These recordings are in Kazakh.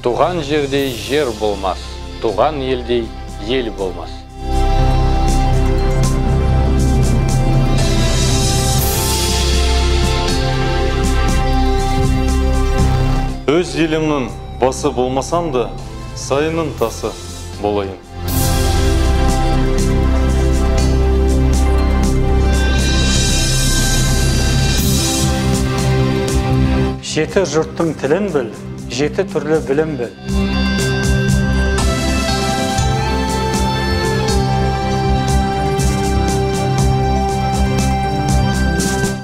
Туған жердей жер болмас, туған елдей ел болмас. Өз елімнің басы болмасам да, сайының тасы болайын. Жеті жұрттың тілін біл, жеті түрлі білім біл.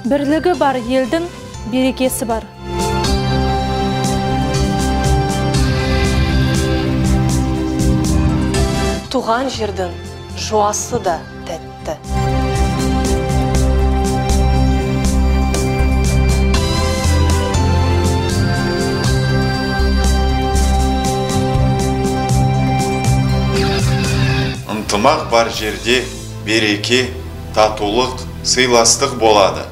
Бірлігі бар елдің берекесі бар. Туған жердің жуасы да тәтті. Ынтымақ бар жерде береке, татулық, сыйластық болады.